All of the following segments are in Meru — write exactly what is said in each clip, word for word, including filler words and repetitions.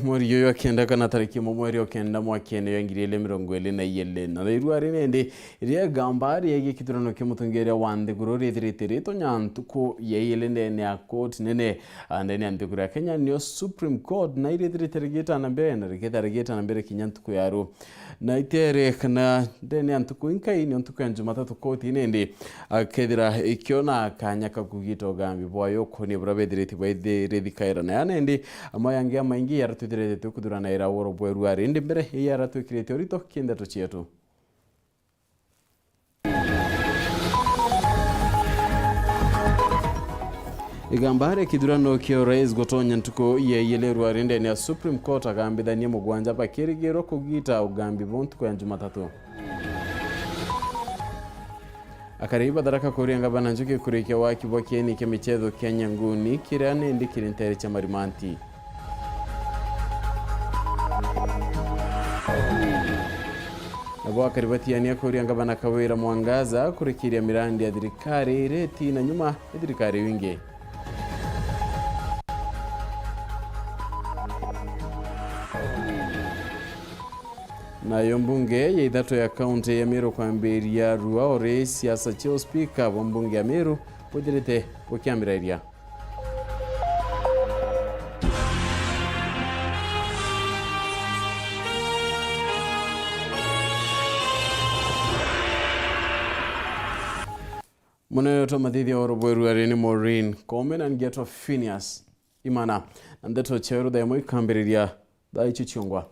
Mweri uyu wa kenda kana tariki imwe mweri o kenda mwakene ya ngiri igiri mirongo iri na igiri. Na riu ari nindi, riria igamba riegie kithurano kia mutongeria wa nthiguru rithirite ritonya ntuku ya igiri ndene ya court nene, a, ndene ya nthiguru ya Kenya, niyo Supreme Court, na irithirite rigita na mbere, na rigita rigita na mbere kinya ntuku ya ru. Na itere kana ndene ya ntuku inkai, niyo ntuku ya Jumatatu, koti nindi akethira ikiona kanya ka kugita ugambi bwayo ukonie buria bethirite baithirithikaira. Na yana indi, amwe yangi amaingi yara twithirite twikuthuranaira oro bweru ari indi mbere yara twikirite urito kindeto cietu. Igamba ria kithurano kia urais gutonya ntuku ya igiri rwari ndene ya Supreme Court, agambithania mugwanja bakirigirwa kugita ugambi bo ntuku ya Jumatatu. Akari ba Tharaka kuria ngavana Njuki kurikia waki bwa kieni kia michetho kia Nyanguni kiria nindi kiri ntere cia Marimanti. Nabo akari batiania kuria ngavana Kawira Mwangaza kurikiria mirandi ya thirikari iria itina nyuma ya thirikari wingi. Nayo mbunge ya ithatu ya kaunti ya Meru kwambiria rua ori siasa cia uspika bwa mbunge ya Meru buthirite bukiambiriria. Munene wetu wa mathithia oro bweru ari ni Maureen Koome na ngetwa Phineas Imana. Na ndeto cia rutha imwe ikambiriria thaa icio ciongwa.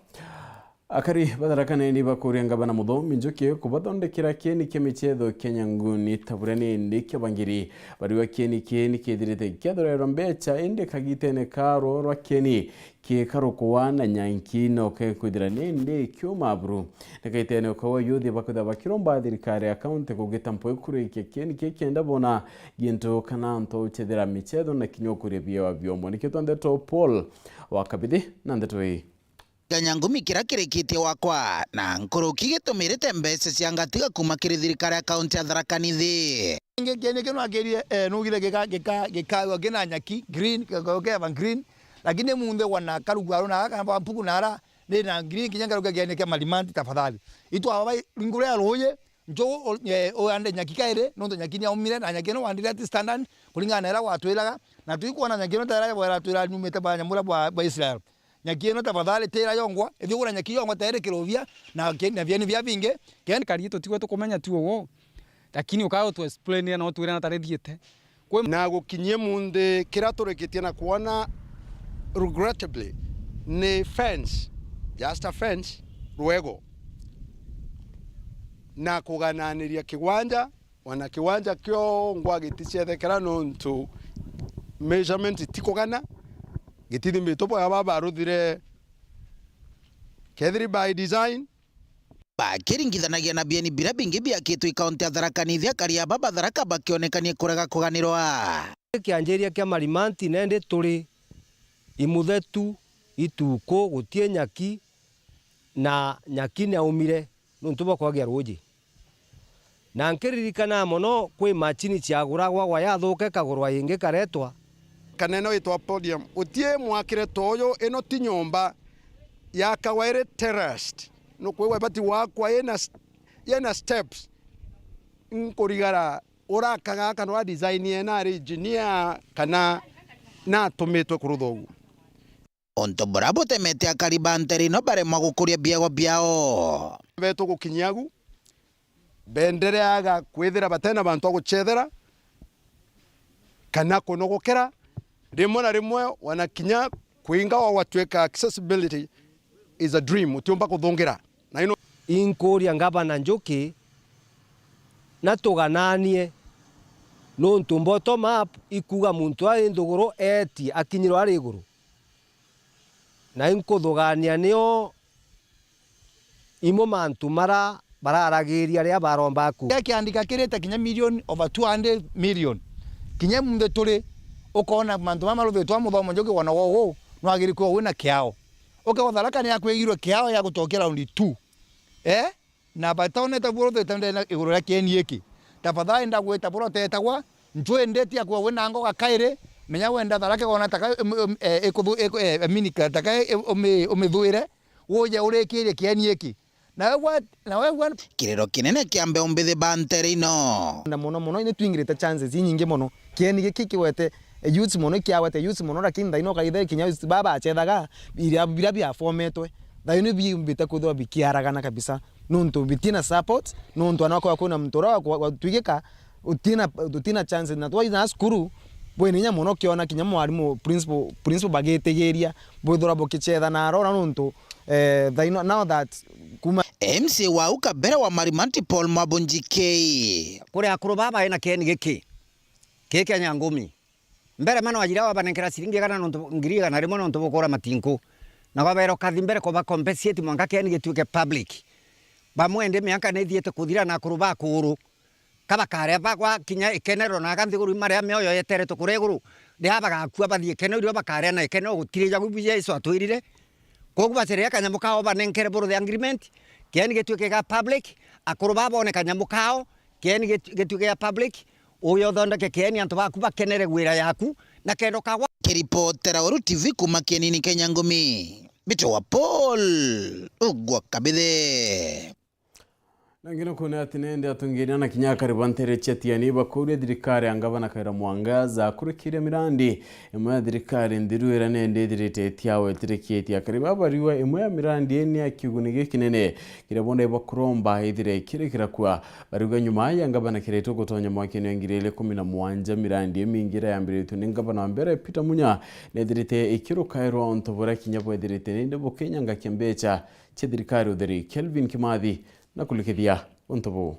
Akari ba Tharaka nindi bakuria ngavana Muthomi Njuki kubathondekera kieni kia michetho kia Nyanguni ta buria nindi kia bangiri. Bariwa kieni kii nikithirite gikiathurerwa mbecha, indi kagitene karo rwa kieni kikarukwa na nyanki no kekwithira nindi kiuma buru. Nikaitene ukauga yuthi bakwithira bakiromba thirikari ya kaunti kugita mpwi kurikia kieni kii kenda bona gintu kana nto uchethera michetho na kinya ukuria biewa biomwe. Nikio twa ndeto Paul wa Kabithi na ndeto ii. Kenya ngumi kiria kirikitie wakwa, na nkuruki gitumirite mbeca cia ngatiga kuma kiri thirikari ya kaunti ya Tharaka Nithi. Ingi kieni kiu nakirie, eh, nugire gika-, gika-, gikawa kina nyaki, green, gikawa kina green, lakini munthe wana karugwaru na gaka mpuku nara, ni na green kinya ngaruka kieni kia Marimanti tafadhali. Itu aba ringure ya ruuji, njo, eh, uande nyaki kairi, nontu nyaki ni aumire, na nyaki ino wandire ati standard, kuringana na ira watwiraga, na tuikwona nyaki ino ta ira bwera twira nyumite bwa nyamura bwa, bwa Israel. Nyaki ino tafadhali tira yongwa, ithi ugura nyaki yongwa tayari kiruvia, na ki-, na bieni bia bingi, ken- Kari tutigwe tukumenya tu ugu, lakini ukaa utu explain na utwire na tari thiete. Kwi- Na gukinyie munthi, kira turikitie na kwona, regrettably, ni fence, just a fence, rwego. Na kugananiria kigwanja, ona kiwanja kiongwa giticiethekera nontu measurement itikugana, gitithimbitwe bwega babaruthire kethiri by design. Bakiringithanagia na bieni biria bingi biakitwe i kaunti ya Tharaka Nithi, akari aba ba Tharaka bakionekania kurega kuganirwa. Kianjiria kia Marimanti nendi turi imuthetu, ituku, gutie nyaki, na nyaki ni aumire nontu bwa kwagia ruuji. Na nkiririkana mono, kwi macini ciaguragwa, gwa yathuka ikagurwa ingi ikaretwa. Kana ino itwa podium, utie mwakire ta uyu, ino ti nyomba, yakagwa iri terraced. Nukwigua ibati gwakwa ina s-, ina steps. Nkurigara urakaga kana ura design ena ari engineer kana natumitwe kurutha uguo. Untu buria butemete akari ba ntere ino baremwa gukuria biegwa biao. Betu gukinyia agu, bendereaga kwithira batena bantu a gucethera kana kunogokera. Rimwe na rimwe wana kinya kwinga wa gwatuika accessibility is a dream, utiumba kuthungira. Na ino inkuria Ngavana Njuki, na tugananie, nontu bottom up ikuuga muntu ari nthuguru eeti akinyirwa ari iguru. Na inkuthugania nio imo mantu mara bararagiria riria baromba ku. Kiria kiandika kirite kinya million, over two hundred million. Kinya munthe turi, ukona mantu mama maruthitwe a Muthomi Njuki wona gwo guu, nwagiri kwigwa wina kiao. Uke gwa Tharaka ni akwigirwe kiao ya gucokia round two. Eh? Na bataonete buru thete ndene iguru ria kieni giki. Tafadhali ndagwita buru tetagwa, ncwendeti akwa wina ngoga kairi, Menya wenda tharake wona taka um, um, eh, ikuthu-, iku-, eh, I mean, taka i-, umi-, umithuire, uje urikirie kieni iki. Na we gwa-, na we gwa- Kiriro kinene kia mbeu mbithi ba ntere ino. Na mono mono, ni twingirite chances inyingi mono. Kieni giki kiwete youths mono, ikiawete youths mono, lakini thaino ukaithe kinya youths baba achethaga iria, biria biafometwe. Thaino biumbite kwithirwa bikiaragana kabisa. Nontu bitina support, nontu anakwa kwina muntu uria wa, wa, wa twigika, utina, utina chance. Na twaitha cukuru, bwina inya mono kiona kinya mwarimu, principal, principal bagitigiria, bwithirwa bukichetha na arora nontu, eh, thaino, now that kuma M C A wa au kabere wa Marimanti Paul Mwabunji K. Kuri akuru baba ena kieni giki, ki Kenya ngumi. Mbere mano ajira wabanenkera ciringi igana nontu, ngiri igana rimwe nontu bukura matinku. Na kwabeera ukathi mbere kuba compensate mwanka kieni gituike public. Bamwe ndi mianka ni ithiite kuthira na akuru ba kuru. Ka bakaria bagwa kinya ikenero na aga nthiguru maria mioyo yeteretwe kuria iguru. Ria bagakua bathii ikenero irio bakaria na ikenero gutiri ja gubu Jesu atwirire. Kogu baceria kanyamu kao banenkere buru the agreement. Kieni gituike ga public. Akuru ba bone kanyamu kao. Kieni gitu-, gituike ga public. Uyo uthondeke kieni antu baku bakenere gwira yaku na kendo kagwa. Kiripotera Weru T V kuma kienini Kenya ngumi. Mbitwa Paul Ugwa Kabithe. Na ngino kuona ati nende atongeria na kinya akari ba ntere cia Tiani bakuria thirikari ya ngavana Kawira Mwangaza akurikiria mirandi imwe ya thirikari nthiru iria nende ithirite itiawetirikitie. Akari baba bariuga imwe ya mirandi ii ni ya kiguni gikinene kiria bonthe bakuromba ithire ikirikira kua. Bariuga nyuma ya ngavana Kiraitu gutonya mwakene wa ngiri igiri ikumi na mugwanja, mirandi imingi iria yambiritwe ni ngavana wa mbere Peter Munya nethirite ikirukairwa untu buria kinya bwethirite nindi bukinyangakia mbecha cia thirikari utheri. Kelvin Kimathi na kulikithia untu buu.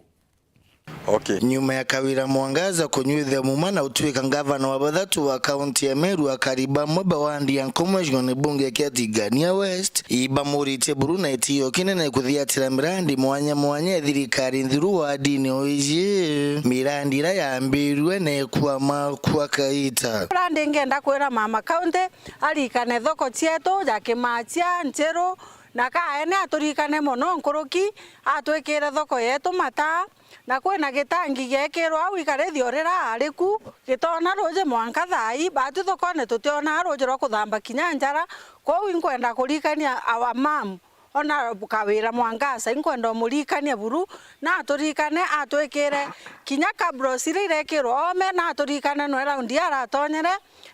Okay. Nyuma ya Kawira Mwangaza kunyuithia muma na utuika ngavana wa bathatu wa kaunti ya Meru, akari bamwe ba wandi ya Nkomwe gicigone bunge kia Tigania West ibamuritie buru na itio kinene kuthiatira mirandi mwanya mwanya ya thirikari nthiru wandini o iji, mirandi iria yambirue na ikwama kwa kaita. Uria ndingenda kwira mama kaunti arikane thoko cietu ja Kimachia, Nchiru, na kaene aturikane mono nkuruki, atwikire thoko yetu mataa, na kwina gitangi giekirwe au ikarithio riria ari ku, gitoona ruuji mwanka thaa ii, baatu thokone tutionaa ruuji rwa kuthamba kinya njara. Kwou inkwenda kurikania our mom, ona Kawira Mwangaza, inkwenda umuririkania buru, na aturikane atwikire kinya kabros iria irekirwe oome, na aturikane nwe raundi aratonyere,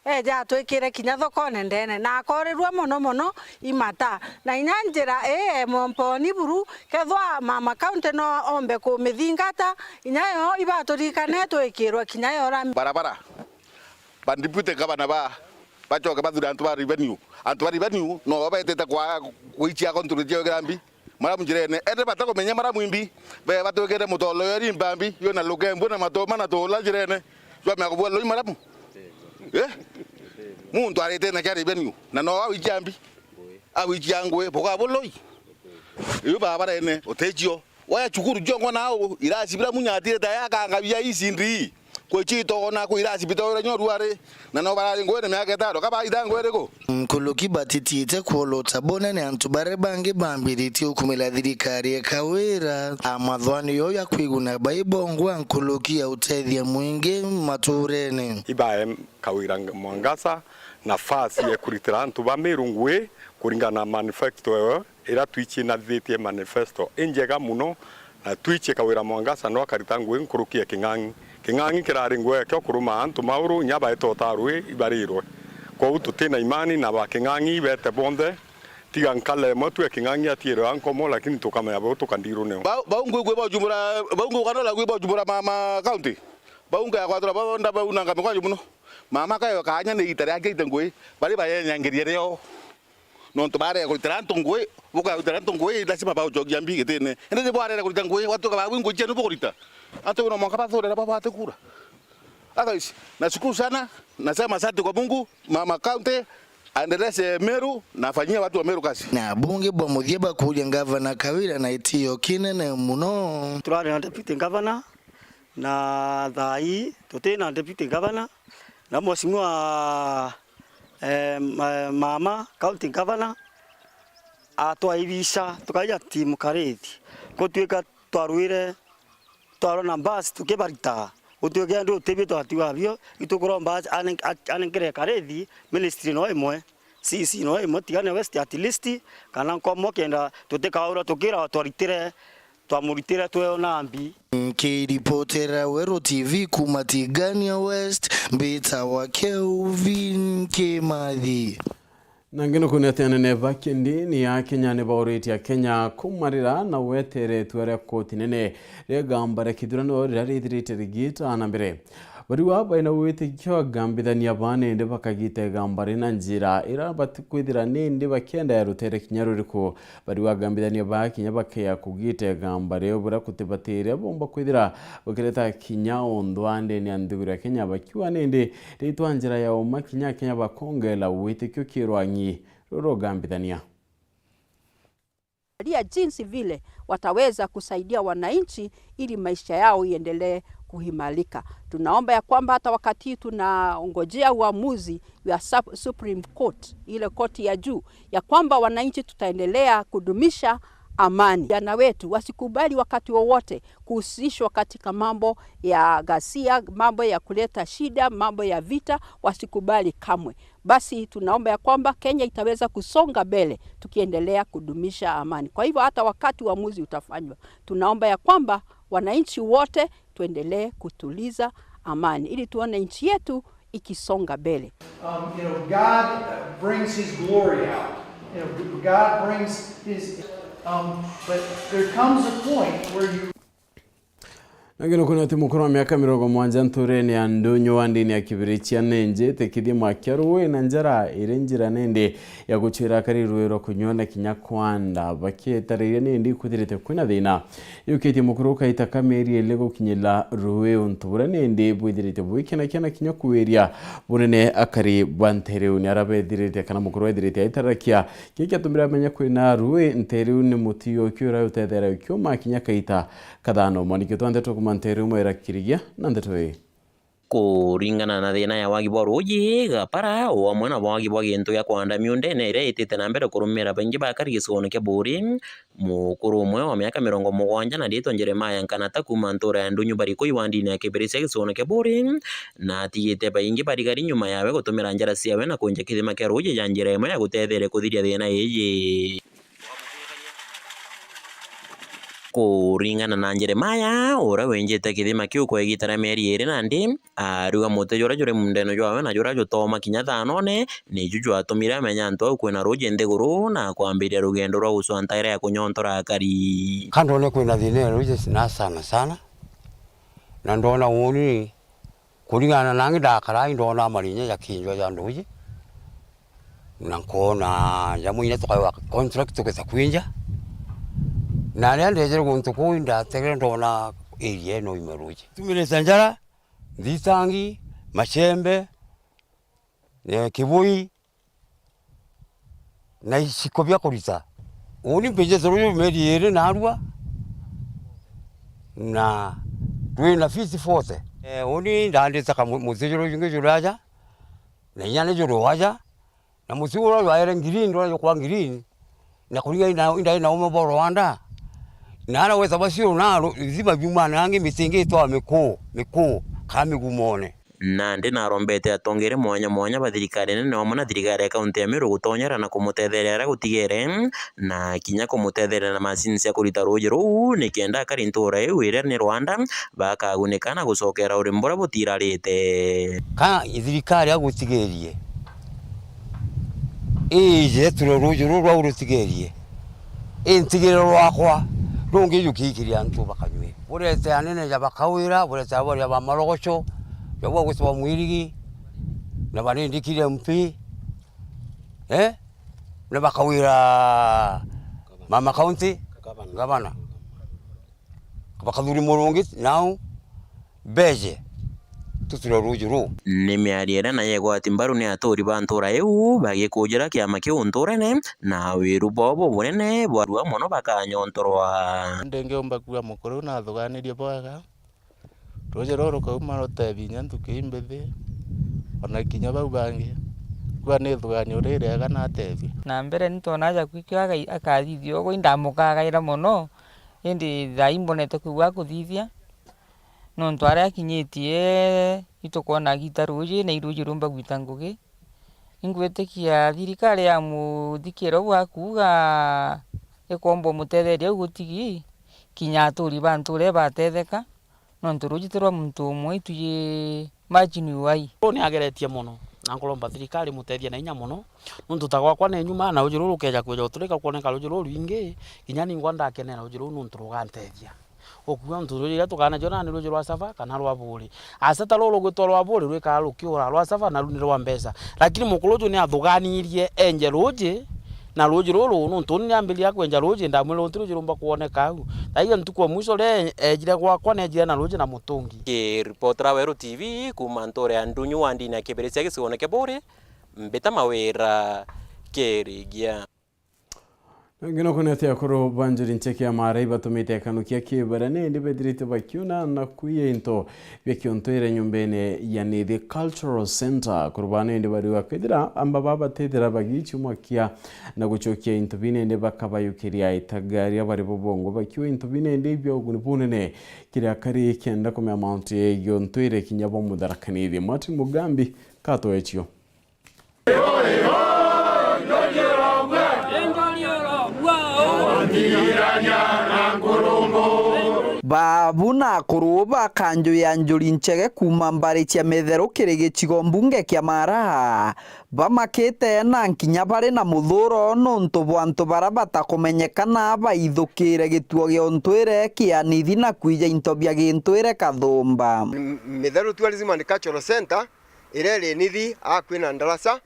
eeje atwikire kinya thokone ndene, na akoorirua mono mono i mata. Na inya njira ii e Momponi buru, kethwa mama kaunti no oombe kumithingata, inya yo ibaturikane twikirwe kinya yo rami. Barabara. Ba deputy governor ba, bacoke bathure antu ba revenue. Antu ba revenue no betete kwa gwichia control cia kirambi. Maramu njirene, ende batakumenya maramu imbi, be batwikire mutolo yo ri mbambi, yo na lukembu na matoma na tula njirene. Jwamea kubua loi maramu. Eh? Muntu arite na kia revenue, na no awichia mbi. Awichia ngui, buga buloi. Iyo barabara ene, utechio. Waya cukuru ciongo nau, irasi bira munya atire ta yakanga bia icindi. Kwichito ona kwi irasi bitoire nyoru ari, na no barari ngwene miaka itano, kaba ita ngwene ku. Nkuruki batitite kuolota bonene antu baria bangi bambiritie ukumila thirikari ya Kawira. Amathwani yo ya kwiguna baibongwa nkuruki ya utethia mwingi maturene. Ibae Kawira Mwangaza nafasi ya kuritira antu ba Meru ngui kuringana na manifesto ewe. Iria twichi na thitie manifesto injega muno, na twichi Kawira Mwangaza no akarita ngui nkuruki ya King'ang'i. King'ang'i kirari ngui yakio kuruma antu mauru, inya baeta utarui ibarirwe. Kwou tutina imani na ba King'ang'i bete bonthe, tiga nkala imwe tu ya King'ang'i atiirwe ankomo, lakini tukamenya bau tukandiruneo. Bau, bau ngui ngui baujumbura, bau ngui kana la ngui baujumbura mama county. Bau ngui ya kwatura bau nda bau nanga mikwaju muno. Mama kayo kanya ni ita ria ngeite ngui, bari bayenyangirie rio. Nontu baarega kuritira antu ngui, bukaritira antu ngui, lazima baucokia mbi gitine. Indi ni bwarega kurita ngui, watuka babu ngui cienu bukurita. Antu no mwanka bathurira baba batikura. Otherwise, nashukuru sana, nasema asante kwa Mungu, mama county, aendeleze Meru na afanyie watu wa Meru kazi. Na bunge bwa muthia bakuria ngavana Kawira na itio kinene muno. Turari na deputy governor, na thaa ii tuti na deputy governor, na mheshimiwa, eh, ma-, mama county governor atwaibisha, tukaija team Karithi, gutwika twarwire, twarwa na bus tukibarita, Gutwike andu utibio twatiga bio, itukuromba ane-, anenkere ekarithi, ministry no imwe, C C no imwe, Tigania West at least, kana nkomo kenda tutikaura tukira twaritire, twamuritire tweo na mbi. Nkiripotera Weru T V kuma Tigania West, mbitawa Kelvin Kimathi. Na ngi nukwona ati anene ba kindini ya Kenya ni bauritie Akenya kumarira na gweterera itua ria koti nene ria igamba ria kithurano riria rithirite rigiita na mbere. Bariu aba baina witikio agambithania baa nindi bakagita igamba ri na njira iria batikwithira nindi bakienda ya rutere kinya ruriku. Bariu agambithania baa kinya bakea kugita igamba riu buria kutibatiria bomba kwithira bukireta kinya unthwa ndene ya nthiguru ya Kenya bakiuga nindi ritwa njira ya uma kinya Akenya bakongela witikio kirwang'i rurugambithania. Angalia jinsi vile wataweza kusaidia wananchi ili maisha yao iendelee kuimarika. Tunaomba ya kwamba hata wakati hii tunangojea uamuzi wa Sup-, Supreme Court, ile koti ya juu, ya kwamba wananchi tutaendelea kudumisha amani. Vijana wetu wasikubali wakati wowote kuhusishwa katika mambo ya ghasia, mambo ya kuleta shida, mambo ya vita, wasikubali kamwe. Basi tunaomba ya kwamba Kenya itaweza kusonga mbele tukiendelea kudumisha amani. Kwa hivyo hata wakati uamuzi utafanywa, tunaomba ya kwamba wananchi wote tuendelee kutuliza amani ili tuone nchi yetu ikisonga mbele. Um, you know, God brings his glory out. You know, God brings his, um, but there comes a point where you Na ngi nukwona ati mukuru wa miaka mirongo mugwanja nturene ya Ndunyu wa ndini ya Kibirichia ni njite kithima kia ruui na njara iri njira nindi ya gucwira akari ruui rwa kunyua na kinya kwanda. Bakietariria nindi kwithirite kwina thina. Yukitie mukuru kaita ka mieri ili gukinyira ruui untu buria nindi bwithirite bwikinakia na kinya kuwiria bunene akari ba nteriuni aria bethirite kana mukuru ethirite aitarakia. Kii kiatumire amenya kwina ruui nteriuni mutio ukiura utethera ukiuma kinya kaita kathano. Mwaniki twa ndeto kuma nteriu Mwera Kirigia na ndeto ii. Kuringana na thina ya wagi bwa ruuji, gapara, o amwe na wagi bwa gintu gia kwanda miundene iria itite na mbere kurumira baingi bakari gicigone kia Buuri, mukuru umwe wa miaka mirongo mugwanja na riitwa Jeremiah Nkanata kuuma ntura ya Ndunyu Barikoi wa ndini ya Kibirichia gicigone kia Buuri, na atigite baingi barigari nyuma yawe gutumira njara ciawe na kunja kithima kia ruuji ja njira imwe ya gutetheria kuthiria thina iji. Kuringana na Jeremiah, uria winjite kithima kiu kwa igiita ria mieri iiri nandi, ariuga muti juria juri muundene jwawe na juria jutooma kinya thaanone, niju jwatumire amenya antu au kwina ruuji nthiguru na kwambiria rugendo rwa gucwa ntaira ya kunyontora akari. Ka ndone kwina thina ya ruuji na sana sana, na ndona uuni Kuringana nangi ndakaraa, indoonaa marinya ja kinjwa ja nduuji, na nkoona jamwe inya tukagwa contract tugita kwinja. Na riria ndejere guntu kuu, indategere ndoona area ino ime ruuji. Tumirite njara, nthitangi, macembe, eh, kibui, na iciko bia kurita. Uuni mpinjite ruuji mieri iiri naarua, na rwina feet forty. Eh, uuni ndaandite ka mu-, muti juru jungi juri aja, na inya ni juri aja, na muti uria jwaere green, uria jukwa green, na kuringa inda, inda ina ume bwa Rwanda, na ara weta bacio na ru-, ithima biumana angi miti ingi itwa mikuu, mikuu, ka migumone. Nandi narombete atongeria mwanya mwanya ba thirikari nene amwe na thirikari ya kaunti ya Meru gutonyera na kumutetheria aria gutigere, na kinya kumutetheria na macini cia kurita ruuji ruu, nikenda akari ntuura iu iria ni Rwanda bakagunika na gucokera urimi buria butirarite. Ka thirikari agutigerie, ije ture ruuji ruu rwau rutigerie, intigire rwakwa rungi jukiikiria antu bakanyue. Burete anene ja bakawira, burete abaria ba marogoco, ja bwa gwitwa Mwirigi, na banindikire M P, eh? Na bakawira mama county, gavana. Bakathuri murungi, nau beje tuture ruuji ruu. Ni miario iria nayo igwati mbaru ni aturi ba ntuura iu, bagikujira kiama kiu ntuurene, na wiru bwao bubunene bwarua mono bakanyontorwa. Ndingiumba kuuga mukuru nathuganirie bwega, ruuji ruu rukauma ruteethia inya nthuki imbithi, ona kinya bau bangi. Kuuga ni ithuganio ririega na ateethia. Na mbere ni twonaa jaku ikio akai-, akathithia ugu, indamukagaira mono, indi thaa ii mbonete kwigua akuthithia. Nontu aria akinyitie, itukwona agita ruuji, na iruuji rumba gwita ngugi. Ingwitikia thirikari ya muthikira uu akuuga ikomba umutetheria au gutigi kinya aturi ba ntura ibatetheka, nontu ruuji ti rwa muntu umwe, ituji margin uai. Uu ni ageretie mono, na nkuromba thirikari imutethie na inya mono, nontu ta gwakwa ni nyuma, na ruuji ruu rukeja kwija guturika kwoneka ruuji ruu rwingi, kinya ningwa ndakenera ruuji ruu nontu rugantethia. Ukuuga nontu ruuji ruria tukaana jo nani ruuji rwa Sava kana rwa Buuri. Asa ta ruu rugwitwa rwa Buuri rwikaa rukiura, rwa Sava naru ni rwa mbeca. Lakini mukuru uju ni athuganirie enje ruuji, na ruuji ruru nontu uni ni ambiriria kwenja ruuji, ndamwira untu ruuji rumba kwoneka au. Taiga ntuku ya mwisho ria ejire gwakwa, neejire na ruuji na mutungi. Kiripotera Weru T V kuuma ntuura ya Ndunyu wa ndini ya Kibiricia gicigoone kia Buuri, Mbita Mawira Kirigia. Ngino kunete akuru ba Njuri Ncheke ya Mara ibatumite kanukia kibara nindi bethirite bakiuna na kuiya into bia kiontwire nyumbene ya Nithi Cultural Centre. Akuru ba nindi bariuga kwithira amba babatethera bagichumwakia na guchokia into bi nindi bakabayukiria itagaria bari bobongo bakiwa into bi nindi bia uguni bunene kiria kari kenda kumea mauntu ya giontwire kinya bo Mutharaka Nithi. Martin Mugambi katoechio. Babu na akuru ba kanju ya Njuri Nchege kuuma mbari cia Mitheru kiri gicigo mbunge kia Mara bamakite na nkinya bari na muthuro nontu bwa antu bara batakumenyekana baithukire gituo gia untwire kia Nithi na kwija into bia gintwire kathumba. M-, Mitheru Tourism and Cultural Centre iria iri Nithi akui na ndaraca,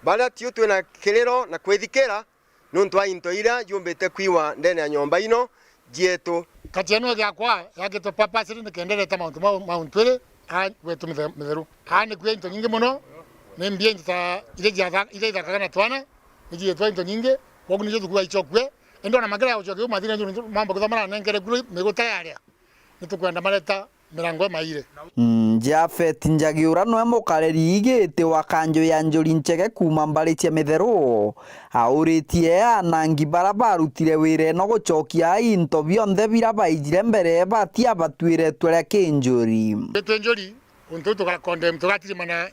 baria tiu twina kiriro na kwithikira nontu wa into iria jumbite kwiwa ndene ya nyomba ino jietu. Katiano giakwa yakitwe purposely nikenda ireta mauntu ma, ma untwiri a wetu mithe-, mitheru. Aa nikwia into nyingi mono, ni mbia into ta iria jiatha-, iria ithakaga na twana, ni jietwa into nyingi, kwogu nicio thukuru aichokue, indi ona makira ya gucokia u mathira ntu mambo kithoma na nengere kuru miguta yaria. Nitukwenda mareta mirango imaire. Mm, Japhet Njagi uria nwe mukariri giti wa kanju ya Njuri Nchege kuuma mbari cia Mitheru, auritie anangi bara barutire wira ino gucokia into bionthe bira baijire mbere batia batwire itua ria kinjuri. Twi njuri, untu uu tuga condemn, tugatirimana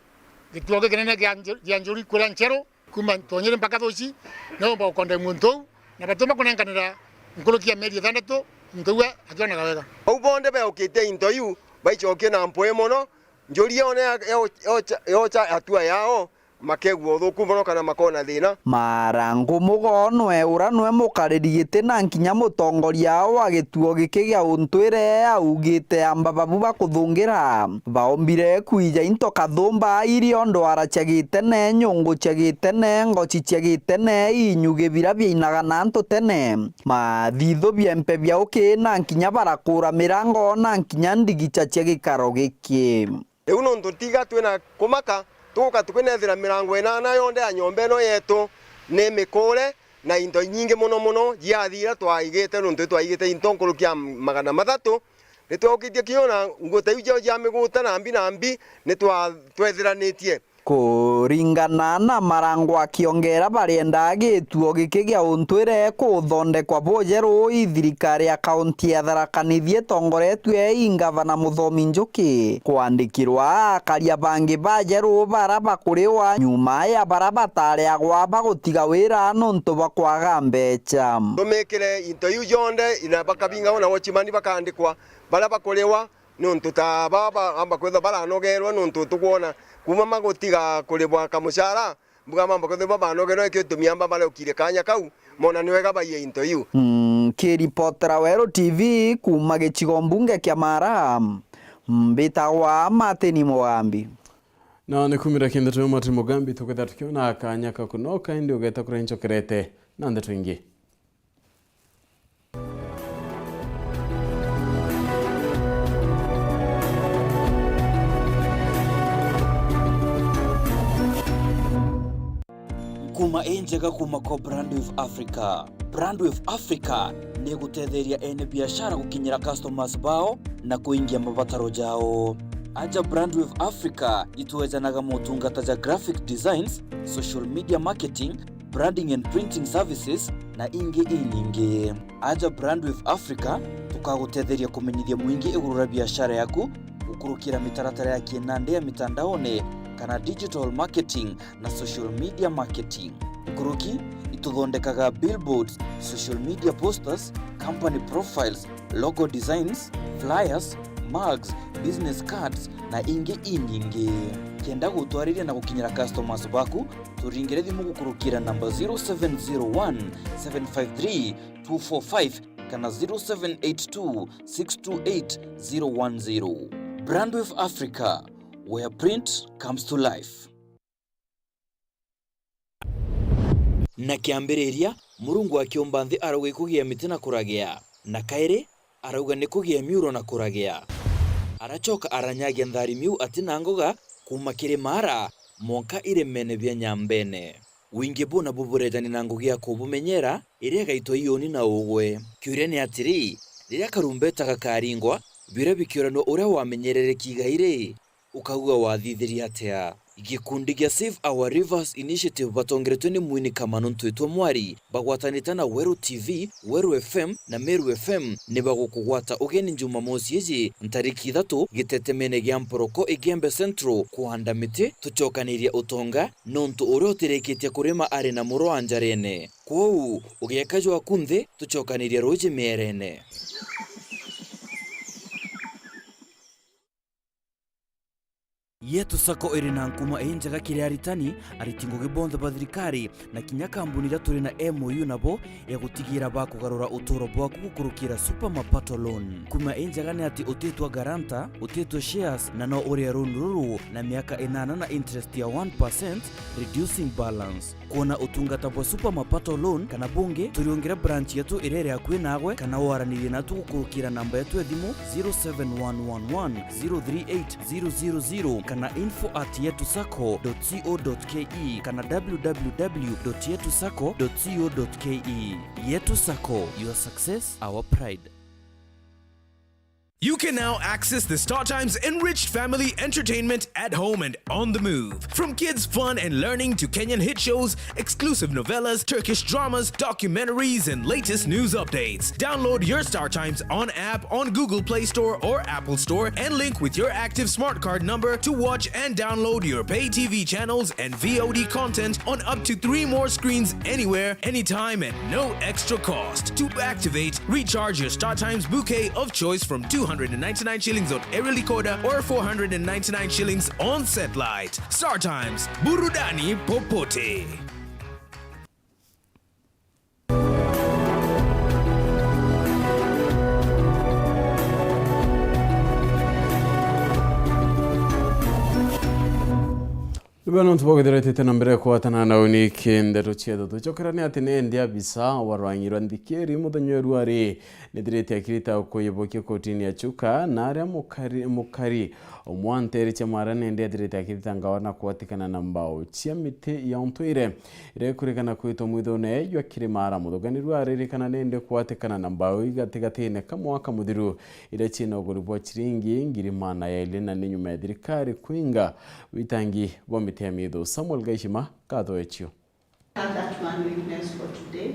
gituo gikinene gia nju-, gia njuri kuria Ncheru. Kuuma Tonyiri mpaka Thuci, niwe umba gukondemua untu uu, na batiumba kunenkanira nkuruki ya mieri ithandatu, untu uu akionaga wega. Bau bonthe beukitie into iu, baicokie na mpwi mono, njuri yone ya, ya, yocha, yocha hatua yao, makegua uthuku mono kana makona thina. Marangu Mugonwe, uria nwe mukariri giti na nkinya mutongoria wa gituo giki gia untwire, augite amba babu bakuthungira. Baombire kwija into kathumba irio ndwara cia gitene, nyungu cia gitene, ngochi cia gitene, inyugi bira biainaga na antu tene, mathithu biempe bia uki, na nkinya barakura mirango, na nkinya ndigicha cia gikaro giki. Riu nontu tiga twina kumaka, tuguka tukinethira mirango inana yonthe ya nyomba ino yetu ni mikure, na into inyingi mono mono jiathira twaigite, nontu twaigite into nkuruki ya magana mathatu. Nitwaukitie kinya na nguo ta iu ciao cia miguta na mbi na mbi, nitwa-, twethiranitie. Kuringana na Marangu akiongera, barienda gituo giki gia untwire kuthondekwa bujeru, i thirikari ya kaunti ya Tharaka Nithi itongoretue i ngavana Muthomi Njuki kwandikirwa akaria bangi bajeru bara bakuriwa nyuma ya bara batariagwa bagutiga wira nontu bwa kwaga mbecha. Tumikire into iu jonthe, ina bakabinga ona watchman bakandikwa, baria bakuriwa, niuntu ta baba amba kwithwa baranogerwe, niuntu tukwona kuuma magutiga kuribwa kamuchara, mbuga mamba kwithwa babanogerwe, ikio gitumi amba bareukirie kanya kau, mona ni wega baiye into iu. Mm, kiripotera Weru T V kuuma gicigo mbunge kia Mara, mbitagwa Martin Mugambi. Na ni kumira kindi twi Martin Mugambi, tuketha tukiona kanya ka kunoka, indi ugeta kuria nchokerete na ndeto ingi. Nkuma injega kuma kwa Brandwave Africa. Brandwave Africa ni igutetheria ene biashara gukinyira customers bao na kuingia mabataro jao. Aja Brandwave Africa itwejanaga motungata ja graphic designs, social media marketing, branding and printing services, na ingi inyingi. Aja Brandwave Africa, Tukagutetheria kumenyithia mwingi iguru ria biashara yaku, gukurukira mitaratara ya kinandi ya mitandaone kana digital marketing na social media marketing. Nkuruki, ituthondekaga billboards, social media posters, company profiles, logo designs, flyers, mugs, business cards na ingi inyingi. Kenda gutwariria na gukinyira customers baku, turingire thimu gukurukira namba zero seven zero one, seven five three, two four five kana zero seven eight two, six two eight, zero one zero. Brandwave Africa, where print comes to life. Na kiambiriria, Murungu akiumba nthi arauga ikugia miti na kuragia, na kairi arauga ni kugia miuro na kuragia. Aracoka aranyagia nthari miu ati na ngoga kuuma kiri maara mwanka iremene bia nyambene. Wingi buu nabu burejani na ngugi ya kubumenyera iria igaitwa iuni na ugwe. Kiuria ni atiri, riria karumbeta gakaringwa, biuria bikiuranua uria wamenyerere kiigai ri, ukauga wathithirie atia? Gikundi gia Save Our Rivers Initiative batongeretwe ni Mwini Kamano Ntwitwa Mwari, bagwatanite na Weru T V, Weru F M na Meru F M, ni bagukugwata ugeni Jumamosi iji ntariki ithatu gitetemene gia Mporoko Igembe Central kuhanda miti tucokanirie utonga, nontu uria utirikitie kurima ari na muro wa njarene. Kwou, ugieka jwaku nthi, tucokanirie ruuji mierene. Yetu Sacco iri na nkuma injega kiri aritani, ariti ngugi bonthe ba thirikari, na kinya kambuni iria turi na M O U nabo ya gutigira bakugarura uturo bwaku gukurukira Super Mapato Loan. Nkuma injega ni ati utitwa guarantor, utitwa shares, na no urie loan ruru na miaka inana na interest ya one percent, reducing balance. Kwona utungata bwa Super Mapato Loan kana bungi, turiungire branch yetu iria iri akui naagwe, kana waranirie natu gukurukira namba yetu ya thimu zero seven one one one zero three eight zero zero zero kana info at yetu sacco dot co dot ke kana w w w dot yetu sacco dot co dot ke. Yetu Sacco, your success, our pride. You can now access the StarTimes enriched family entertainment at home and on the move. From kids' fun and learning to Kenyan hit shows, exclusive novellas, Turkish dramas, documentaries, and latest news updates. Download your StarTimes on app on Google Play Store or Apple Store and link with your active smart card number to watch and download your pay T V channels and V O D content on up to three more screens anywhere, anytime, at no extra cost. To activate, recharge your StarTimes bouquet of choice from two hundred and ninety-nine shillings on Aerial Decoder or four hundred and ninety-nine shillings on Satellite. StarTimes, burudani popote. Ibo nontu bwa kwithira itite na mbere kwatana na uni ki ndeto cietho. Tucokerane ati ni endi abisa wa rwangi rwa nthikiri muthenya wa rwari nithirite akirita kuyibokia kotini ya Chuka, na aria mukari, mukari umwe wa nteere cia Mara nende athirite akirita ngawa na kwatikana na mbao cia miti ya untwire iria ikurikana kwitwa mwithone jwa Kirimara. Muthugani rwaririkana nende kwatikana na mbao igatigatine ka mwaka muthiru iria ciina uguri bwa ciringi ngiri maana yaili, na ni nyuma ya thirikari kwinga witangi bwa miti ya mithu. Samuel Gaishima, katho ecio. That one witness for today.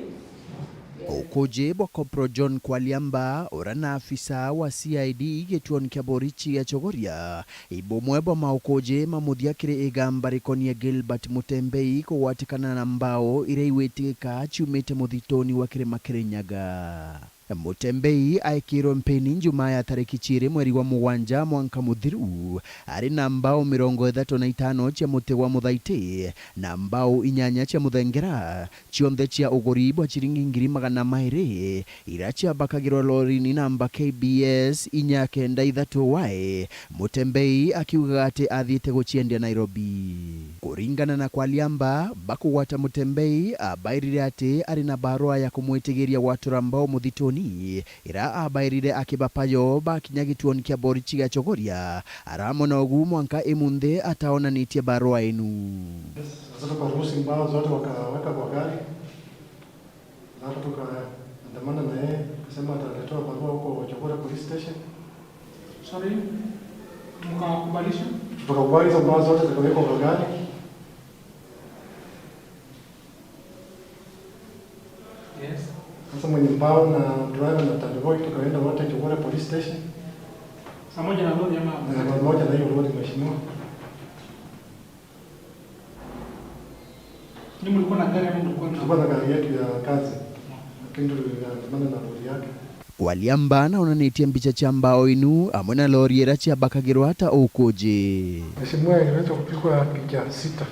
Ukuji bwa Corporal John Kwaliamba, uria na afisa wa C I D gituoni kia borichi gia Chogoria, ibumwe bwa maukuji ma muthia kiri igamba rikonie Gilbert Mutembei kugwatikana na mbao iria igwitigika ciumite muthituni wa Kirima Kirinyaga. Mutembei aekirwe mpini Njumaa ya tariki ciiri mweri wa mugwanja mwanka muthiru, ari na mbao mirongo ithatu na itano cia muti gwa muthaiti na mbao inyanya cia muthengera, cionthe cia uguri bwa ciringi ngiri magana mairi, iria ciabakagirwa lorini namba K B S inya kenda ithatu Y, Mutembei akiugaga ati athiite guciendia Nairobi. Kuringana na Kwaliamba, bakugwata Mutembei abairire ati ari na barua ya kumwitigiria gwatura mbao muthituni, ira abairire akibapa yo bakinya gituoni kia borichi gia Chogoria, aramona ugu mwanka imunthi ataonanitie barua inu. Sasa tukaruhusu mbao zote wakaweka kwa gari. Alafu tukaandamana na yeye, akasema ataletewa barua huko Chogoria Police Station. Sorry, mkakubalisha? Tukakubali hizo mbao zote zikawekwa kwa gari. Yes. Sasa mwenye mbao na driver na taniboi tukaenda wote Jogore Police Station. Pamoja na lori ama? Na pamoja na hiyo lori, mheshimiwa. Ni mlikuwa na gari ama mlikuwa na? Tulikuwa na gari yetu ya kazi. Lakini tuliandamana na lori yake. Kwaria mbaa naonanitie mbicha cia mbao inu amwe na lori iria ciabakagirwa ta ukuji. Mheshimiwa, iliweza kupigwa picha sita.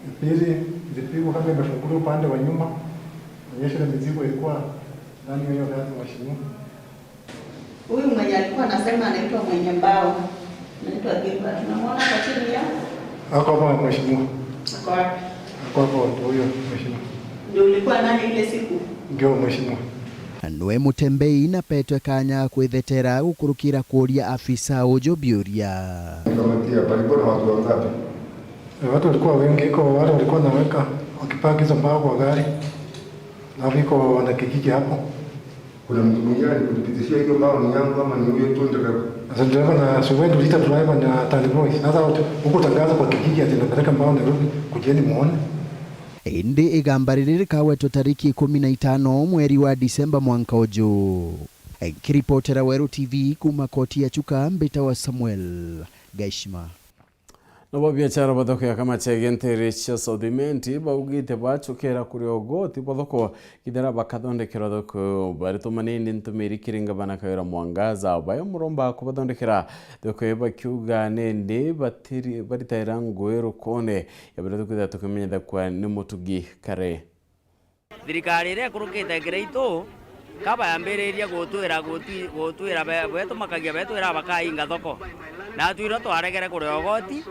Ya pili ilipigwa kama imefunguliwa upande wa nyuma, onyesha ile mizigo ilikuwa ndani ya hiyo gari, mheshimiwa. Huyu mwenye alikuwa anasema anaitwa Mwenye Mbao. Anaitwa Gilbert. Tunamwona kwa chini ya? Ako hapa, mheshimiwa. Ako wapi? Ako hapo, ndio huyo, mheshimiwa. Ndio ulikuwa naye ile siku? Ndio, mheshimiwa. Nwe Mutembei na petwe kanya kwithetera gukurukira kuria afisa uju biuria. Nikamatia, palikuwa na watu wangapi? Eh, watu walikuwa wengi, iko wale walikuwa naweka, wakipaki hizo mbao kwa gari. Alafu iko wanakijiji hapo. Kuna mtu mwingine alikupitishia hiyo mbao ni yangu ama ni huyo tu dereva? Sasa dereva na, si wewe ndio uliita driver na taniboi. Sasa huko tangaza kwa kijiji ati napeleka mbao Nairobi, kujeni muone. Indi igamba riri rikagwetwa tariki ikumi na itano mweri wa Disemba mwanka uju. Nkiripotera Weru T V kuma koti ya Chuka, mbita wa Samuel Gaishima. Nabo biachara ba thoko ya Kamachege nteere cia South Imenti baugite bacukira kuria ugoti bwa thoko kithira bakathondekerwa thoko iyo. Baritumanirie ntumiri kiri ngavana Kawira Mwangaza, bayo muromba kubathondekera thoko iyo, bakiuga nindi batiri-, baritaira ngui rukone ya baria tukwithira tukimenyethakua ni mutugi kare. Thirikari iria ikurukite kiri itu, ka bayambiririe gutwira, gutwi-, gutwira be-, betumakagia, betwira bakainga thoko. Natwi no twaregere kuria ugoti,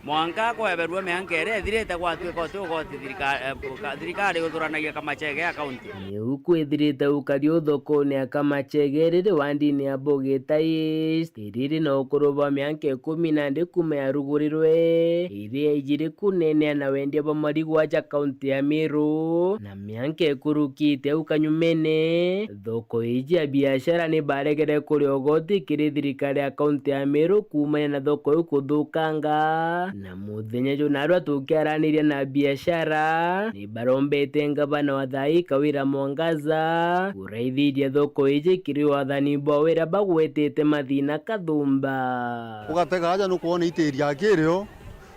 mwanka kweberua mianka iria ithirite, gwatuika uti ugoti thirika-, eh, ka-, thirikari uthuranagia Kamachege ya kaunti. Niu kwithirite ukari u thokone ya Kamachege riri wandini ya Bogeta East, iriri na ukuru bwa mianka ikumi na ndi kuma yarugurirwe, iria ijiri kunenea na wendia bwa marigwa ja kaunti ya Meru, na mianka ikurukite au kanyumene, thoko iji ya biashara ni baregere kuria ugoti kiri thirikari ya kaunti ya Meru kuumania na thoko iu kuthukanga. Na muthenya juu narua tukiaraniria na biashara, ni barombete ngavana wa thaai Kawira Mwangaza kuraithiria thoko iji kiri wathani bwa wira bagwetete mathina kathumba. Ugatega aja nukwona itiri ya kirio.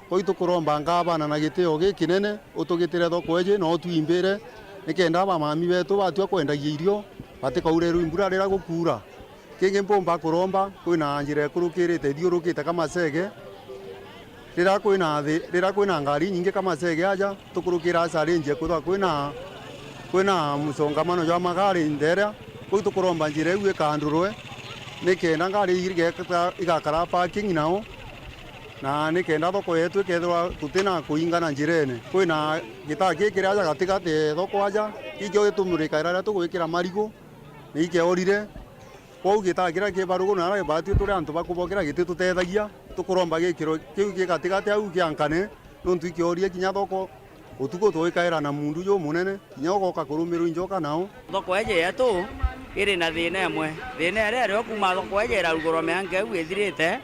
Kwou tukuromba ngavana na gitio gikinene, utugitire thoko iji na utwimbire, nikenda bamami betu batua kwendagia irio, batikaurerwe imbura riria gukuura. Kingi mpumba kuromba, kwina njira ikurukirite ithiurukite Kamachege. Riria kwina thi-, riria kwina ngari inyingi Kamachege aja, tukurukira aca range kwithirwa kwina, kwina msongamano jwa magari ntheria. Kwou tukuromba njira iu ikandurwe, nikenda ngari igeka-, igakara parking nao. Na nikenda thoko yetu ikethirwa tutina kuingana njirene. Kwina gitaa gikiri aja gatigati ya thoko aja, gikio gitumurikaira riria tugwikira marigu, ni gikeorire. Kwou gitaa kiria ki barugu na aria gibatwi turi antu ba kubokera gititutethagia, tukuromba gikiro kiu ki gatigati au kiankane, nontu ikiorie kinya thoko. Utuku twikaira na mundu jumunene, kinya ugoka kurumirwa injoka nao. Thoko eje yetu iri na thina imwe. Thina iria irio kuma thoko eje irarugurwa mianka iu ithirite,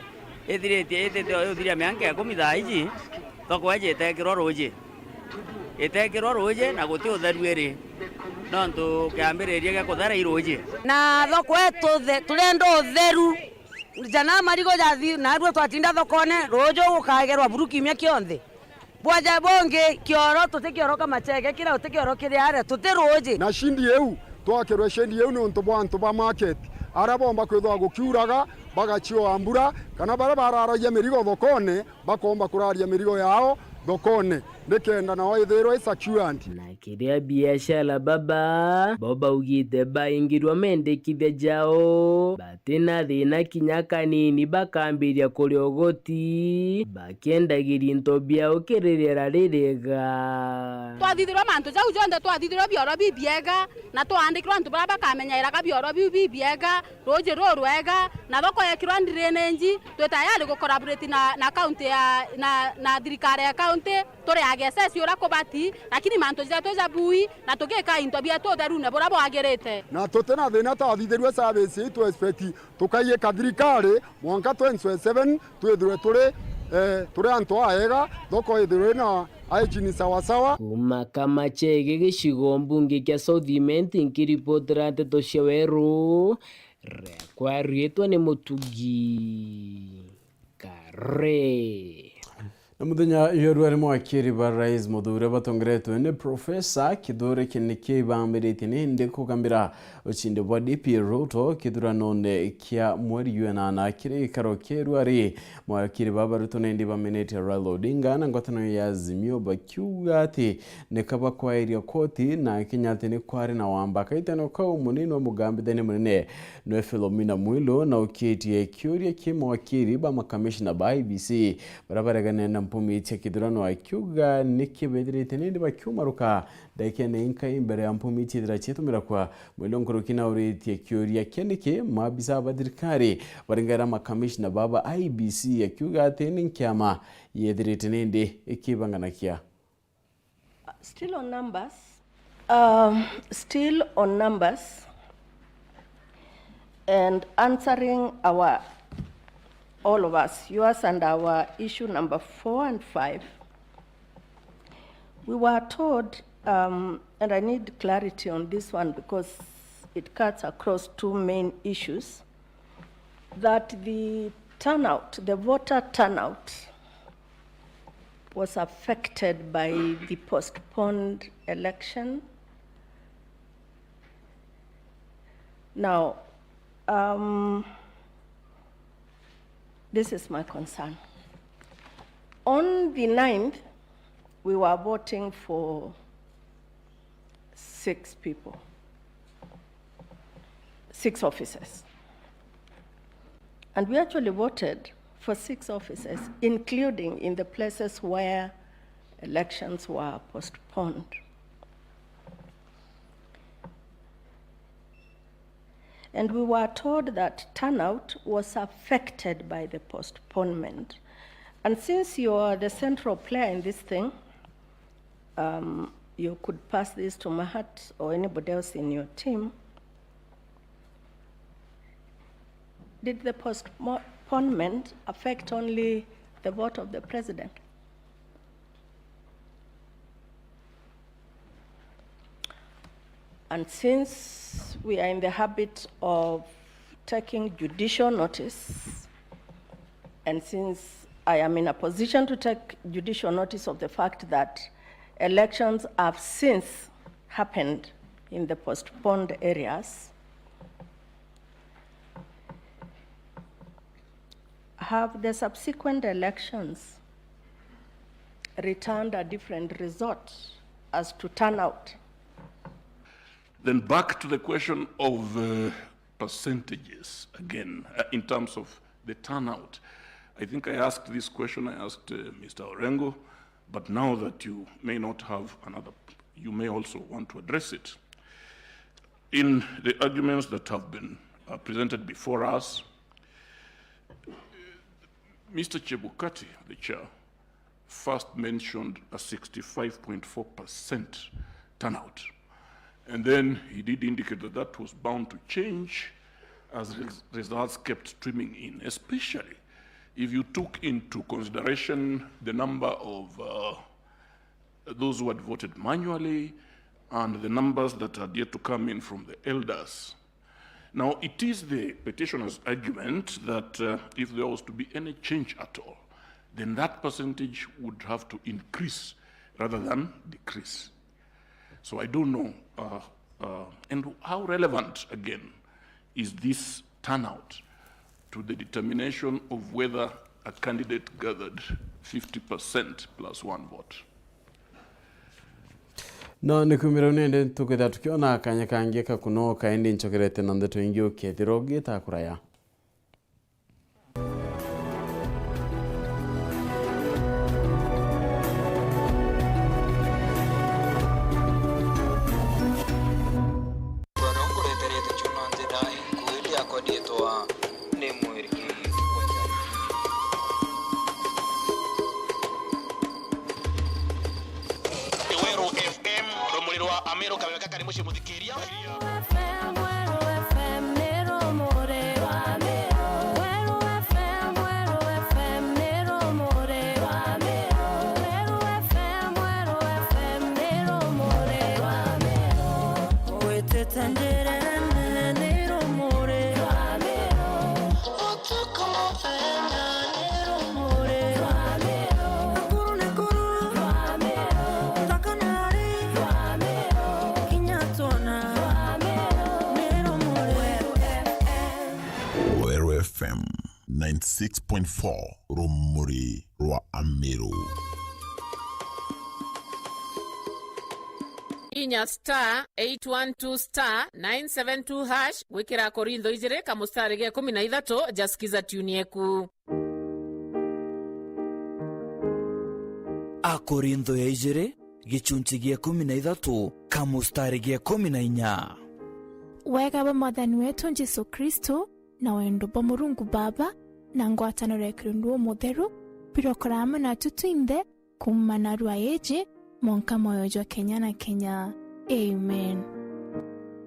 ithiritie, itite o yuthiria mianka ikumi thaa iji, thoko eje itekirwa ruuji. Itekirwa ruuji na guti utheru iri, nontu kiambiriria gia kuthera i ruuji. Na thoko etu the-, turenda utheru. Jana marigo jathi, narua twatinda thokone, ruuji gukagerwa buru kiumia kionthe. Bwaja bungi, kioro, tuti kioro Kamachege, kira uti kioro kiri aria, tuti ruuji. Na shindi iu, twakirwe shindi iu niuntu bwa antu ba market, aria bomba kwithwa gukiuraga, bagacioa mbura, kana baria bararagia mirigo thokone, bakomba kuraria mirigo yao thokone, nikenda nao ithirwe i secured. Na kiria biashara baba, bo baugite baingirwa mendekithia jao, batina thina kinya kanini, bakambiria kuria ugoti, bakiendagiria into biao kiri riera ririega. Twathithirwa mantu jau jonthe, twathithirwa bioro bibiega, na twaandikirwa antu baria bakamenyairaga bioro biu bibiega, ruuji rurwega, na thoko yekirwa drainage, twi tayari gucollaborate na, na county ya, na, na thirikari ya county, turi access uria kubati, lakini mantu jetu jabui, na tugika into bietu utherune buria bwagirite. Na tutina thina twathithirue service iu twa expect tukaiyika thirikari mwanka twenty twenty-seven twithirwe turi, eh, turi antu aega, thoko ithirwe ina Hygiene sawasawa. Kuuma Kamache gicigo mbunge kia South Imenti, nkiripotera nteto cia Weru, riakwa riitwa ni Mutugi Kare. Na muthenya jwa rua ni mawakiri ba Rais Muthuria batongeretwe ni Professor Kithure Kindiki ibambiritie nindi kugambira ucindi bwa D P Ruto kithuranone kia mweri jwa enana. Kiri gikaro kia rua ri, mawakiri baba baritwe nindi bamenetie Raila Odinga na ngwataniro ya Azimio bakiuga ati ni kaba kwairia koti na Kenya ati ni kwari na wamba. Kaitano kau, munini wa mugambithania munene nwe Philomena Mwilu na ukitie kiuria ki mawakiri ba makamishna ba I B C baria baregane na mpumi cia kithurano, akiuga niki bethirite nindi bakiumaruka ndagikene inkai mbere ya mpumi ciithira ciatumirakwa. Mwilu nkuruki nauritie kiuria kia niki maabisa ba thirikari baringaira makamishna baba I B C, akiuga ati ni nkiama yethirite nindi ikibanganakia. Still on numbers. Um, still on numbers and answering our, all of us, yours and our issue number four and five, we were told, um, and I need clarity on this one because it cuts across two main issues, that the turnout, the voter turnout, was affected by the postponed election. Now, um, this is my concern. On the ninth, we were voting for six people, six offices. And we actually voted for six offices, including in the places where elections were postponed. And we were told that turnout was affected by the postponement. And since you are the central player in this thing, um, you could pass this to Mahat or anybody else in your team. Did the postponement affect only the vote of the president? And since we are in the habit of taking judicial notice, and since I am in a position to take judicial notice of the fact that elections have since happened in the postponed areas, have the subsequent elections returned a different result as to turnout? Then back to the question of, uh, percentages again, uh, in terms of the turnout. I think I asked this question, I asked, uh, Mister Orengo, but now that you may not have another, you may also want to address it. In the arguments that have been, uh, presented before us, Mister Chebukati, the chair, first mentioned a sixty-five point four percent turnout. And then he did indicate that that was bound to change as res-, results kept streaming in, especially if you took into consideration the number of, uh, those who had voted manually and the numbers that had yet to come in from the elders. Now, it is the petitioner's argument that, uh, if there was to be any change at all, then that percentage would have to increase rather than decrease. So I don't know, uh, uh, and how relevant, again, is this turnout to the determination of whether a candidate gathered fifty percent plus one vote? No, ni kumira nende tukithira tukiona kanya kangi ka kunoka, indi ncokerete na ndeto ingi ukethira ugita kuraya. Bwana, nkureterete ciuno nthina, ikuiri riakwa riitwa ni mwiri. Weru F M, rumuri rwa Ameru, kameme kakari mucii muthikiria. six point four Rumuri rwa Amiru. Inya star eight one two star nine seven two hash gwikira Akorintho ijiri kamustari ga ikumi na ithatu ja Skiza tune yeku. Akorintho ya ijiri, gichunchi gia ikumi na ithatu, kamustari ga ikumi na inya. Wega bwa Mwathani wetu Jesu Kristo, na wendo bwa Murungu Baba, na ngwataniro ya Kirundu Umutheru, birokora amwe natu twinthe, kuuma narua iji, mwanka mwoyo jwa kenya na kenya. Amen.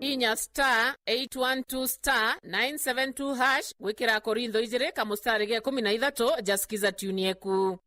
Inya star eight one two star nine seven two hash gwikira Akorintho ijiri kamustari ga ikumi na ithatu ja Skiza tune yeku.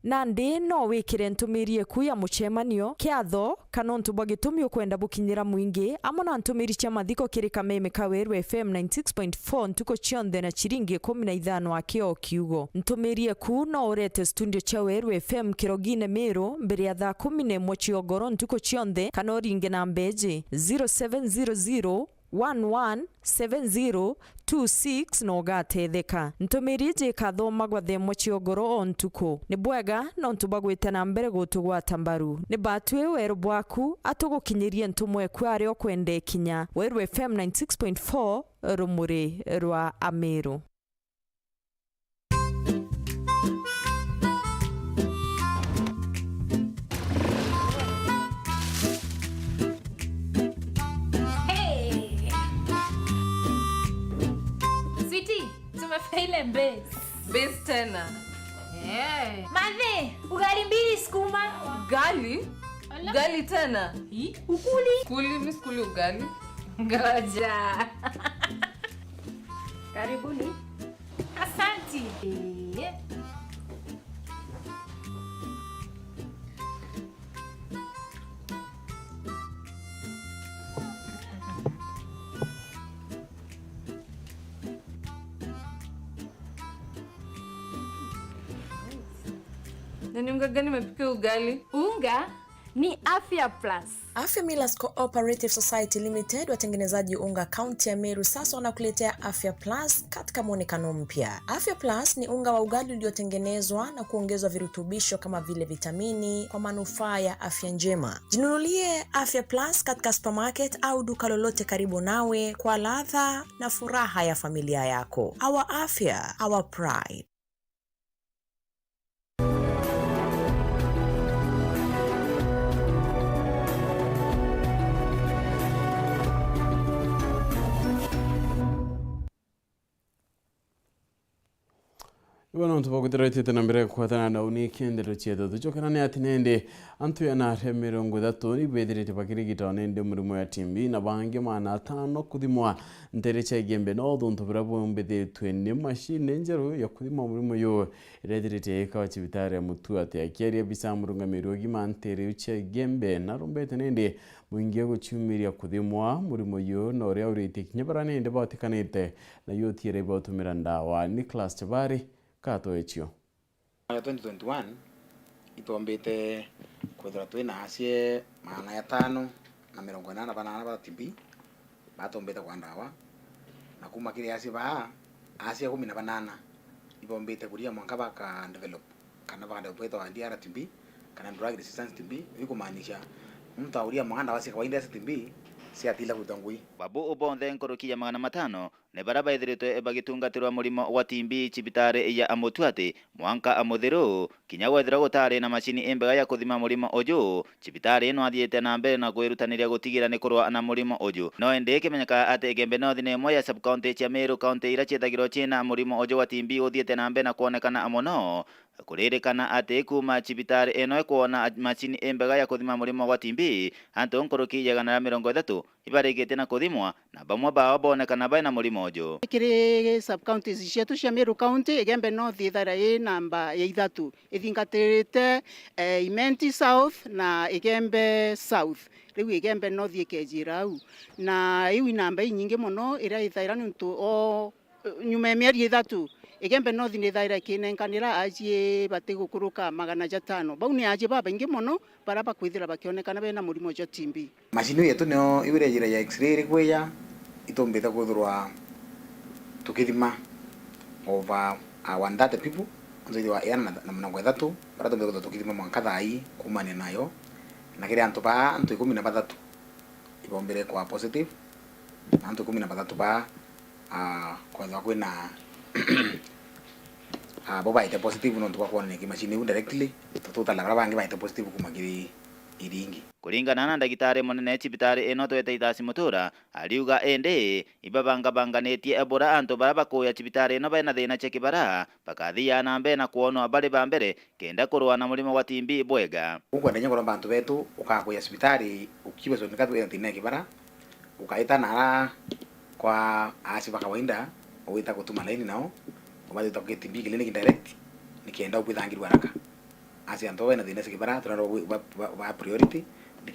Nandi no wikire ntumiri eku ya mucemanio kiatho, kana untu bwa gitumi ukwenda bukinyira mwingi, amwe na ntumiri cia mathiko kiri kameme ka Weru F M ninety six point four ntuku cionthe na ciringi ikumi na ithano aki o kiugo. Ntumiri eku no urete studio cia Weru F M Kirogine Miru mbere ya thaa kumi na imwe cia ugoro ntuku cionthe, kana uringe namba iji, zero seven zero zero one one seven zero two six na ugatetheka. Ntumiri iji ikathomagwa thaa imwe cia ugoro o ntuku. Ni bwega nontu bwa gwita na mbere gutugwata mbaru. Ni batwi weru bwaku, atugukinyirie ntumwa eku aria ukwenda ikinya. Weru F M ninety six point four, rumuri rwa Amiru. Hey! Sweetie, tumefika ile base. Base tena. Eh. Mathe, ugali mbili sukuma. Ugali? Ala. Ugali tena? Hi, ukuli? Kuli, mi sikuli ugali. Ngoja. Karibuni. Asanti. Eh. Na ni unga gani umepika ugali? Unga ni Afya Plus. Afya Millers Cooperative Society Limited, watengenezaji unga kaunti ya Meru, sasa wanakuletea Afya Plus katika mwonekano mpya. Afya Plus ni unga wa ugali uliotengenezwa na kuongezwa virutubisho kama vile vitamini kwa manufaa ya afya njema. Jinunulie Afya Plus katika supermarket au duka lolote karibu nawe kwa ladha na furaha ya familia yako. Our afya, our pride. Ibo nontu bwa kwithirwa itite na mbere kwatana na uni kienderero cietu. Tucokera ni ati nindi antu ya na aria mirongo ithatu ni bethirite bakirigitwa nindi murimo ya T B, na bangi magana atano kuthimwa ntere cia Igembe North, untu buria bumbithitwe ni mashini njeru ya kuthima murimo uyu iria ithirite ikawa cibitari ya Mutuate. Akiaria bisa murungamiri wa ugima ntere iu cia Igembe, narumbete nindi mwingi guciumiria kuthimwa murimo uyu, na uria uritie kinya bara nindi batikanite na yo tiere ibatumira ndawa. Nicholas Chabari, kato ecio. Mwaka twenty twenty-one, itwombite kwithirwa twi na acie magana atano na mirongo inana banana ba T B batombite kwa ndawa, na kuma kiri acie baa, acie ikumi na banana ibombite kuria mwanka baka develop, kana baka develop wetwa D R T B, kana drug resistance T B, ikumaanisha muntu auria mwanka ndawa cia kawaida cia T B ciatila kuruta ngui. Babu ubonthe nkuruki ya magana matano ni baria baithiritwe bagitungatirwa murimo gwa T B cibitari ya Amutuati mwanka amuthiru, kinya gwethirwa gutari na macini imbega ya kuthima murimo uju. Cibitari ino athiite na mbere na kwirutaniria gutigira ni kurwa na murimo uju. No indi ikimenyeka ati Igembe North ni imwe ya sub-county cia Meru County iria ciethagirwa ciina murimo uju wa T B uthiite na mbere na kwonekana mono. Kuririkana ati kuuma cibitari ino ikwona macini imbega ya kuthima murimo gwa T B, antu nkuruki ya igana ria mirongo ithatu ibarikitie na kuthimwa, na bamwe bao bonekana bai na murimo uju. Kiri sub-counties cietu cia Meru County, Igembe North ithaira i namba ya ithatu, ithingatirite, eh, Imenti South na Igembe South. Riu Igembe North ikejira au. Na iu i namba inyingi mono iria ithaira niuntu o nyuma ya mieri ithatu, Igembe North ni ithaira ikinenkanira acie bati gukuruka magana jatano. Bau ni acie babaingi mono baria bakwithira bakionekana bena murimo jwa T B. Macini yetu nio iu irejira ya X-ray iri kwiya, itumbite kwithirwa tukithima over, uh, one thirty people, antu ithirwa iana na, na mirongo ithatu, baria tumbite kwithirwa tukithima mwanka thaa ii kuumania nayo, na kiri antu baa, antu ikumi na bathatu ibombire kwa positive, na antu ikumi na bathatu baa, ah, kwethwa kwina, ah, bo baite positive nontu bwa kwonania kimachini iu directly, tutala baria bangi baite positive kuuma kiri iringi. Kuringana na ndagitari munene cibitari ino twete Ithasi Mutura, ariuga indi ibabangabanganitie bura antu baria bakuya cibitari ino baina thina cia kibara, bakathiaa na mbere na kwonwa bari ba mbere kenda kurua na murimo wa T B bwega. Ukwenda inya kuromba antu betu ukakuya cibitari ukiuga, "Nika twina thina ya kibara," ukaita nara kwa aasi ba kawaida, ugita gutuma laini nao, ubathita ku T B clinic direct, nikenda ubwithangirua haraka. Aasi antu bau bena thina cia kibara, turarwa ba, ba, ba priority,